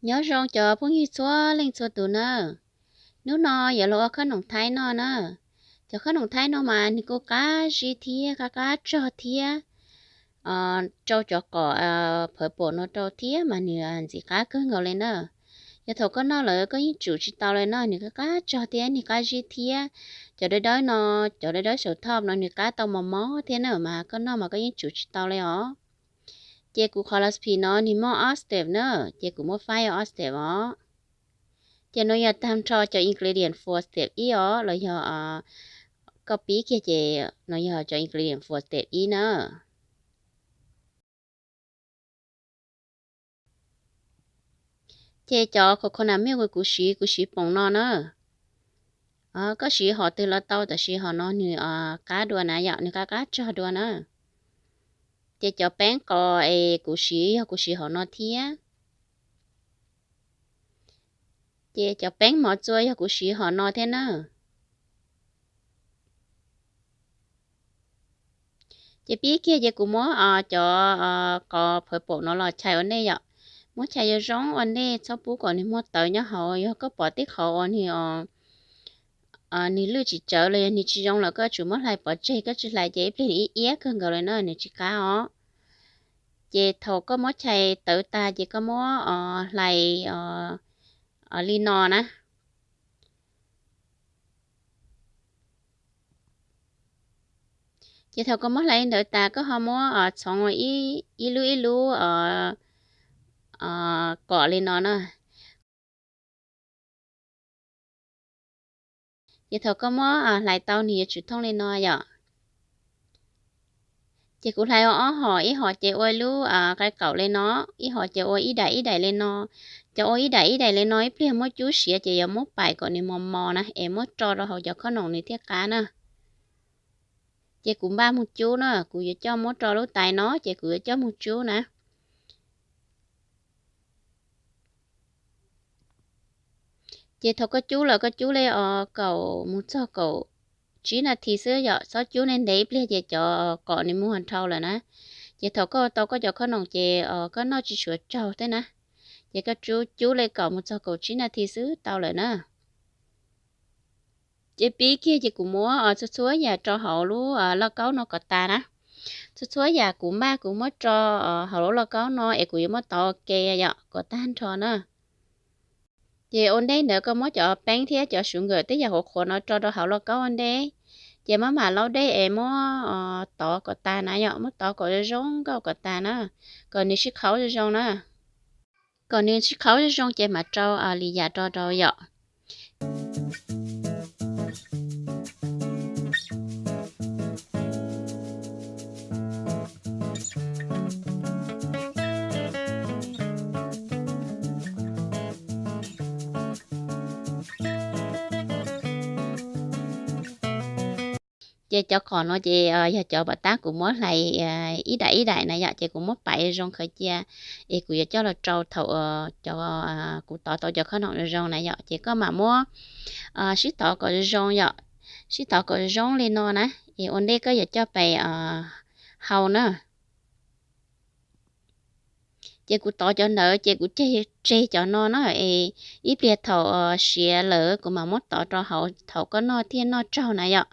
Nyob zoo cov phooj ywg txhua leej txhua tus na. Hnub no yuav los ua khob noom Thaib noj na. Cov khob noom Thaib no mas nws kuj qab zib thiab qab qab tsog thiab, rau cov qos phawv pom no rau thiab mas nws ntxim qab kawg nkaus li na. Yog thaum koj noj lawm koj yeej tsum tsis tau li no, nws qab qab tsog thiab nws qab zib thiab. Cov dawb dawb no, cov dawb dawb saum thoj no nws qab tau mos mos thiab na, mas koj noj mas koj yeej tsum tsis tau li os. Ces kuv qhov lasphis no nws muaj ob step na, ces kuv muab faib ua ob step os. Ces no yog tag nrho cov ingredient for step ib os, los yog koj pib kiag ces no yog cov ingredient for step ib na. Ces cov coconut milk kuv siv, kuv siv poom no na. Koj siv hom twg los tau, tab sis hom no nws qab dua na yom, nws qab qab tsog dua na. Ces cov peeb qos es kuv siv yog kuv siv hom no thiab. Ces cov peeb mov txua yog kuv siv hom no thiab na. Ces pib kiag ces kuv muab cov qos phawv pom no los chais ua ntej yom. Muab chais zoo zoo ua ntej, txhob pub kom nws muaj tawv nyob hauv. Yog koj pom tej qhov uas nws nws lwj tsis tsawv los yog nws tsis zoo los koj yuav tsum muab hlais pov tseg, koj tsis hlais ces ib pliag nws ib iab kawg nkaus li na, nws tsis qab os. Ces thaum koj muab chais tawv tag ces koj muab hlais li no na. Ces thaum koj muab hlais li ntawd tas koj ho muab txhoov ib lub ib lub kom li no na. Ces thaum koj muab hlais tau nws yuav tsum thooj li no yom. Ces kuv hlais ua ob hom, ib hom ces ua lub qe qaum li no, ib hom ces ua ib daim ib daim li no. Cov ua ib daim ib daim li no ib pliag muab cub siav ces yuav muab paim kom nws mos mos na es muab tso rau hauv cov khob noom nws thiaj qab na. Ces kuv npaj mus cub na, kuv yuav coj muab rau lub tais no ces kuv yuav coj mus cub na. Ces thaum koj cub lawm koj cub li os kaum mus txog kaum tsib nas this xwb yom, txhob cub ntev ntev ib pliag ces cov kom nws muag dhau lawm na. Ces thaum koj tau koj cov khob noom ces koj noj tsis tshua tsaug thiab na. Ces koj cub cub li kaum mus txog kaum tsib nas this xwb tau lawm na. Ces pib kiag ces kuv muab txhua txhua yam rau hauv lub lauj kaub no kom tas na. Txhua txhua yam kuv npaj kuv muab rau hauv lub lauj kaub no es kuv yuav muab tov ua ke yom kom tag nrho na. Ces ua ntej ntawd koj muab cov peeb thiab cov sugar tej yam qhuav qhuav no tso rau hauv lauj kaub ua ntej. Ces maj mam laub dej es muab tov kom tas na yom, muab tov kom zoo zoo nkauj kom tas na, kom nws sib qhaub zoo zoo na. Kom nws sib qhaub zoo zoo ces mam rau li yam rau rau yom. Ces cov qos no ces yog cov pom tab kuv muab hlais ib daim ib daim na yom, ces kuv muab paim zoo khaws cia es kuv yuav coj los rau thaum cov kuv tov tau cov khob noom zoo zoo na yom, ces koj mam muab sib tov kom zoo zoo yom, sib tov kom zoo zoo li no na, es ua ntej koj yuav coj pais hau na. Ces kuv tov cov ntawd ces kuv ceg tseg cov no na, es ib pliag thaum siav lawm kuv mam muab tov rau hauv thaum koj noj thiaj noj tsaug na yom.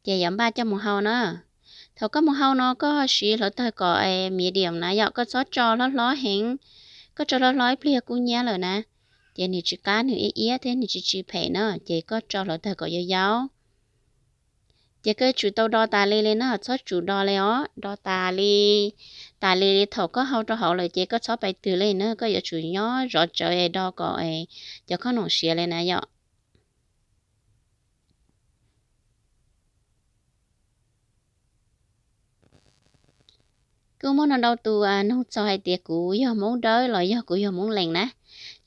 Ces yuav npaj coj mus hau na. Thaum koj mus hau no koj siv hluav taws kom medium na yom, koj txhob tso hlob hlob heev. Koj tso hlob hlob ib pliag kub hnyiab lawm na, ces nws tsis qab, nws ib iab thiab nws tsis tsis phem na, ces koj tso hluav taws kom yau yau. Ces koj yuav tsum tau do tas li li na, txhob tsum do li os, do tas li, tas li li thaum koj hau rau hauv lawm ces koj txhob pais twg li na, koj yuav tsum nyob zov tsawv es do kom cov khob noom siav li na yom. Kuj muaj ntau tus nug txog hais tias kuv yog Hmoob Dawb los yog kuv yog Hmoob Lees na.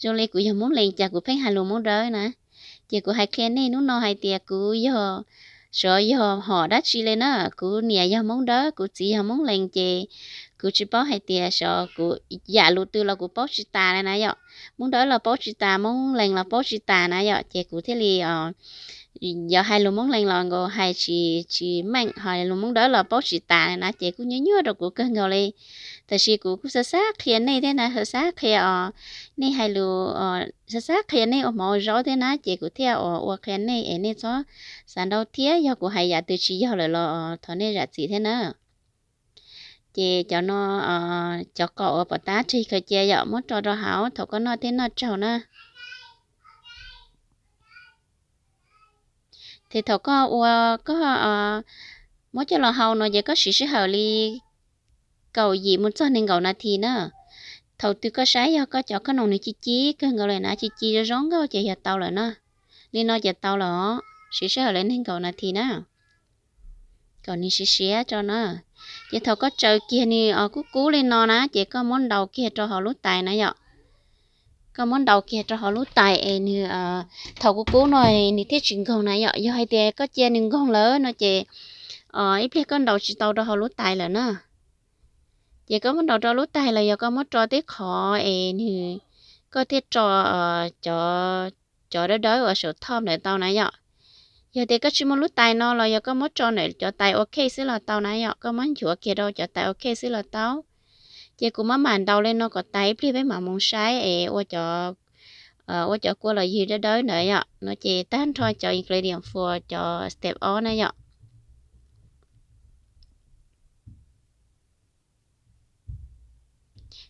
Zoo li kuv yog Hmoob Lees cas kuv pheej hais lus Hmoob Dawb na. Ces kuv hais qhia nej hnub no hais tias kuv yog, xyov yog hom dab tsi li na. Kuv niam yog Hmoob Dawb, kuv txiv yog Hmoob Lees, ces kuv tsis paub hais tias xyov kuv yam lus twg los kuv paub tsis tas li na yom. Hmoob Dawb los paub tsis tas, Hmoob Lees los paub tsis tas na yom, ces kuv thiaj li yog hais lus Hmoob Lees los nkaus hais tsis tsis meej, ho lus Hmoob Dawb los paub tsis tas na, ces kuj nyuaj nyuaj rau kuv kawg nkaus li. Tab sis kuv kuj xav xav qhia nej thiab na, xav xav qhia os, nej hais lus, xav xav qhia nej ua hmov ua zaub thiab na, ces kuv thiaj ua qhia nej es nej txhob xav ntau thiab, yog kuv hais yam twg tsis yog lawm los thov nej zam txim thiab na. Ces cov no, cov qos uas pom tab tseg khaws cia yom, muab tso rau hauv thaum koj noj tej noj tsaug na. Ces thaum koj ua, koj muab coj los hau no ces koj siv sij hawm li kaum yim mus txog nees nkaum nas this na. Thaum twg koj saib yog koj cov khoom nws ci ci kawg nkaus li na, ci ci zoo zoo nkauj ces yog tau lawm na. Li no ces tau lawm os, siv sij hawm li nees nkaum nas this na, kom nws siav siav tso na. Ces thaum koj tsaws kiag nws kub kub li no na ces koj muab ntaus kiag rau hauv lub tais na yom. Koj muab ntaus kiag rau hauv lub tais es nws, thaum kub kub no nws thiaj tsis nkoog na yom. Yog hais tias koj cia nws nkoog lawm no ces ib pliag koj ntaus tsis tau rau hauv lub tais lawm na. Ces koj muab ntaus rau lub tais los yog koj muab tso tej qhov es nws, koj thiaj tso cov dawb dawb uas saum thoj ntawd tau na yom. Yog tias koj tsis muaj lub tais no los yog koj muab tso ntawm cov tais ua khej xwb los tau na yom, koj muab nchuav kiag rau cov tais ua khej xwb los tau. Ces kuv maj mam ntaus li no kom tas ib pliag peb mam mus saib es ua cov kua los ywg dawb dawb ntawd yom. No ces tag nrho cov ingredient for cov step ob na yom.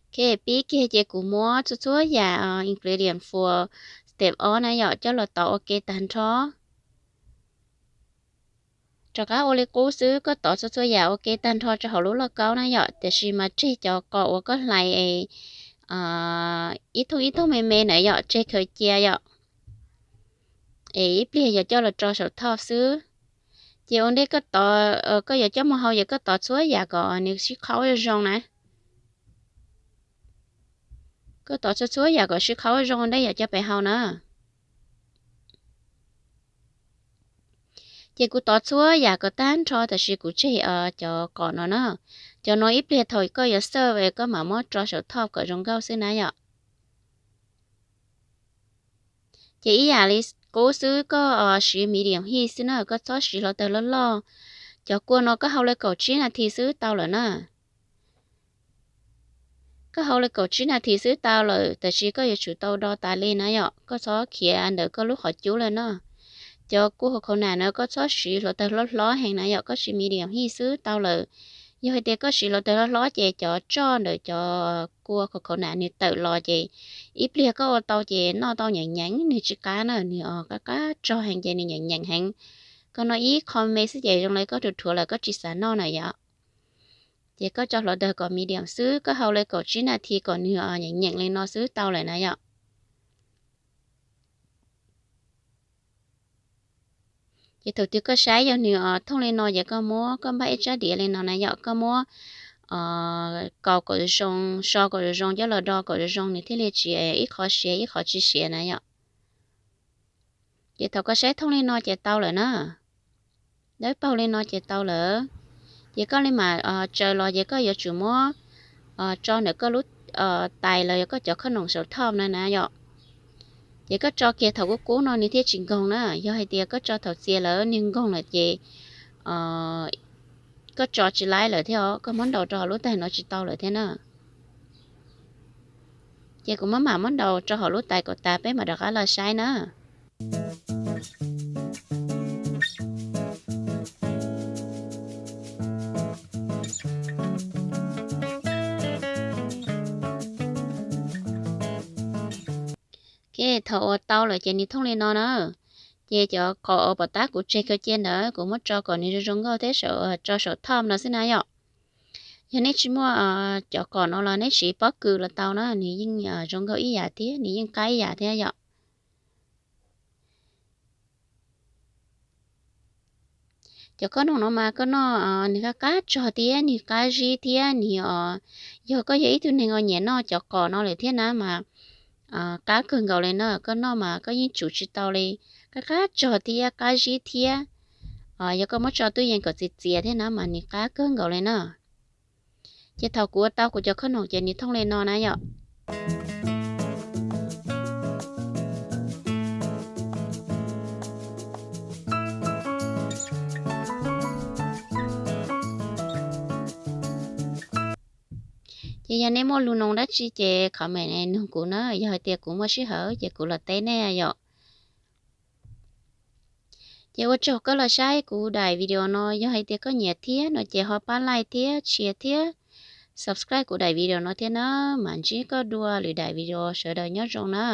Ok, pib kiag ces kuv muab txhua txhua yam ingredient for step ob na yom coj los tov ua ke tag nrho. Rov qab ua li qub xwb, koj tov txhua txhua yam ua ke tag nrho rau hauv lub lauj kaub na yom, tiam sis mas tseg cov qos uas koj hlais es ib thooj ib thooj me me na yom, tseg khaws cia yom. Es ib pliag yog coj los rau saum thoj xwb. Ces ua ntej koj tov, koj yuav coj mus hau ces koj tov txhua yam kom nws sib qhaub zoo zoo na. Koj tov txhua txhua yam kom sib qhaub zoo ua ntej yuav coj pem hau na. Ces kuv tov txhua yam kom tag nrho tab sis kuv tseg cov qos no na. Cov no ib pliag thaum koj yuav serve koj mam muab rau saum thoj kom zoo nkauj xwb na yom. Ces ib yam li qub xwb, koj siv medium heat xwb na, koj txhob siv hluav taws loj loj. Cov kua no koj hau li kaum tsib nas this xwb tau lawm na. Koj hau li kaum tsib nas this xwb tau lawm, tab sis koj yuav tsum tau do tas li na yom, koj txhob khiav ntawm koj lub qhov cub li no. Cov kua coconut na koj txhob siv hluav taws hlob hlob heev na yom, koj siv medium heat xwb tau lawm. Yog hais tias koj siv hluav taws hlob hlob ces cov tsoj ntawm cov kua coconut nws tawm los ces ib pliag koj ua tau ces noj tau nyeem nyeem, nws tsis qab na, nws qab qab tsog heev ces nws nyeem nyeem heev. Koj noj ib qho me xwb ces zoo li koj rhuav rhuav lawm koj tsis xav noj na yom. Ces koj tso hluav taws kom medium xwb, koj hau li kaum tsib nas this kom nws nyeem nyeem li no xwb tau lawm na yom. Ces thaum twg koj saib yog nws thooj li no ces koj muab, koj npaj ib tsab diav li no na yom, koj muab kaus kom zoo, so kom zoo zoo coj los do kom zoo zoo nws thiaj li tsis ib qho siav ib qho tsis siav na yom. Ces thaum koj saib thooj li no ces tau lawm na. Dawb paug li no ces tau lawm. Ces koj li mam tsaws los ces koj yuav tsum muab tso ntawm koj lub tais los yog koj cov khoom num saum thoj na na yom. Ces koj tso kiag thaum kub kub no nws thiaj tsis nkoog na. Yog hais tias koj tso thaum txias lawm nws nkoog lawm ces koj tso tsis laib lawm thiab os, koj muab ntaus rau hauv lub tais no tsis tau lawm thiab na. Ces kuv maj mam muab ntaus rau hauv lub tais kom tas peb mam rov qab los saib na. Ok, thaum uas tau lawm ces nws thooj li no na. Ces cov qos uas pom tab kuv tseg khaws cia ntawd kuv muab tso kom nws zoo zoo nkauj thiab tso saum thoj no xwb na yom. Yog nej tsis muaj cov qos no los nej siv pob kws los tau na, nws yeej zoo nkauj ib yam thiab nws yeej qab ib yam thiab yom. Cov khoom num no mas koj noj nws qab qab tsog thiab nws qab zib thiab nws, yog koj yog ib tug neeg uas nyiam noj cov qos no lawm thiab na mas qab kawg nkaus li na, koj noj mas koj yeej tsum tsis tau li, qab qab tsog thiab qab zib thiab. Yog koj muab tso tub yees kom txias txias thiab na mas nws qab kawg nkaus li na. Ces thaum kuv ua tau kuv cov khoom num ces nws thooj li no na yom. Ces yog nej muaj lus noos dab tsi ces comment nug kuv na, yog hais tias kuv muaj sij hawm ces kuv los teb nej yom. Ces ua tsaug koj los saib kuv daim video no, yog hais tias koj nyiam thiab no ces ho pab like thiab share thiab subscribe kuv daim video no thiab na. Mam ntsib koj dua lwm daim video, sawv daws nyob zoo na.